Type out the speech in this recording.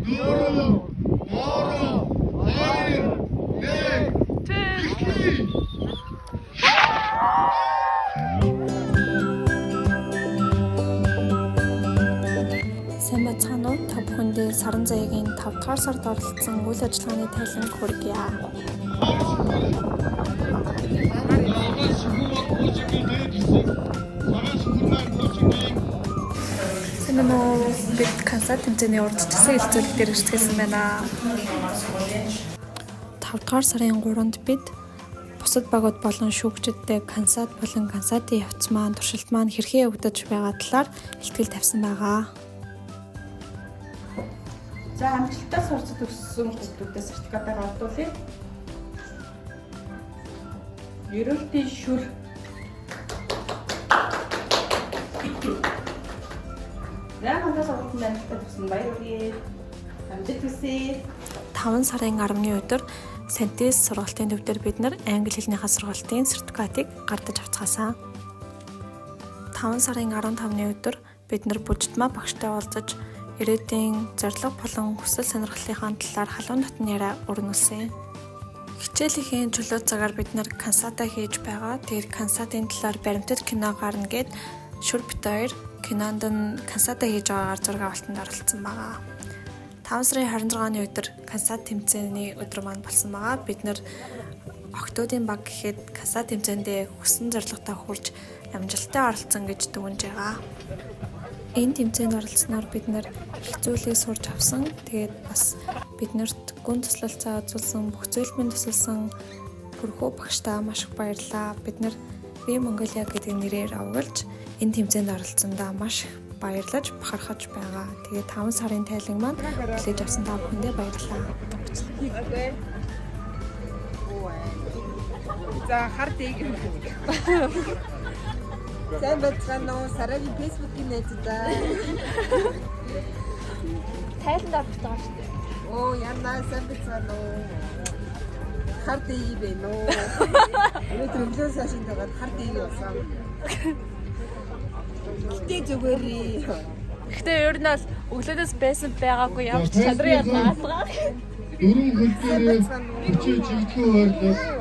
4, 3, 2, 1. Сайн бацгаана уу? Та бүхэндээ саран заяагийн 5 дугаар сард оролцсон үйл ажиллагааны тайлан хүргье. Сайн байна уу? Бид концерт тэмцээний урдчилсан хэлцүүлэг дээр ирцгээсэн байна. 5 дугаар сарын 3-нд бид бусад багууд болон шүүгчидтэй концерт болон концертын явц маань туршилт маань хэрхэн явагдаж байгаа талаар илтгэл тавьсан байгаа. За, амжилттай сурцад өссөн хүүхдүүдээ сертификатаа гардуулъя. Ерөөлтийн шүр. За, хандаа сургалтанд амжилттай төгссөн, баяр хүргэе. Амжилт хүсье. 5 сарын 10-ны өдөр Сантис сургалтын төв дээр бид нар англи хэлнийхаа сургалтын сертификатыг гардаж авцгаасан. 5 сарын 15-ны өдөр бид нар Бүжидмаа багштай уулзаж ирээдүйн зорилго болон хүсэл сонирхлынхаа талаар халуун дотны яриа өрнүүлсэн. Хичээлийнхээ чөлөө цагаар бид нар концерта хийж байгаа. Тэгээд концертын талаар баримтат кино гарна гэд шүр бит хоёр кинонд нь концерта хийж байгаагаар зураг авалтанд оролцсон байгаа. 5 сарын 26-ны өдөр концерт тэмцээний өдөр маань болсон байгаа. Бид нар октоодын баг гэхэд концерт тэмцээндээ хүссэн зорилготой хүрч амжилттай оролцсон гэж дүгнж байгаа. Энэ тэмцээнд оролцсноор бид нар их зүйлийг сурч авсан. Тэгээд бас биднэрт гүн туслалцаа үзүүлсэн, бүх зүйл минь тусалсан Пүрхүү багштаа маш их баярлалаа. Бид нар We Mongolia гэдэг нэрээр овоглож энэ тэмцээнд оролцсондоо маш их баярлаж бахархаж байгаа. Тэгээд 5 сарын тайлан маань хүлээж авсан та бүхэндээ баярлалаа. Окей. За, хар дэг. Сайн байцгаана уу? Сарагийн Facebook-ийн найзуудаа. Тайланд орох байгаа шүү дээ. Оо, яна, сайн байцгаана уу? Хар дэг бэ нөө. Өнөөдөр өглөө сашин тагаад хар дэг болсон. Гэтэ зүгээр. Гэхдээ ер нь бол өглөөнөөс байсан байгаагүй ямар ч чадрын ялгаа. Дөрвөн хөл дээрээ хүчээ чигтгэн ойрлол.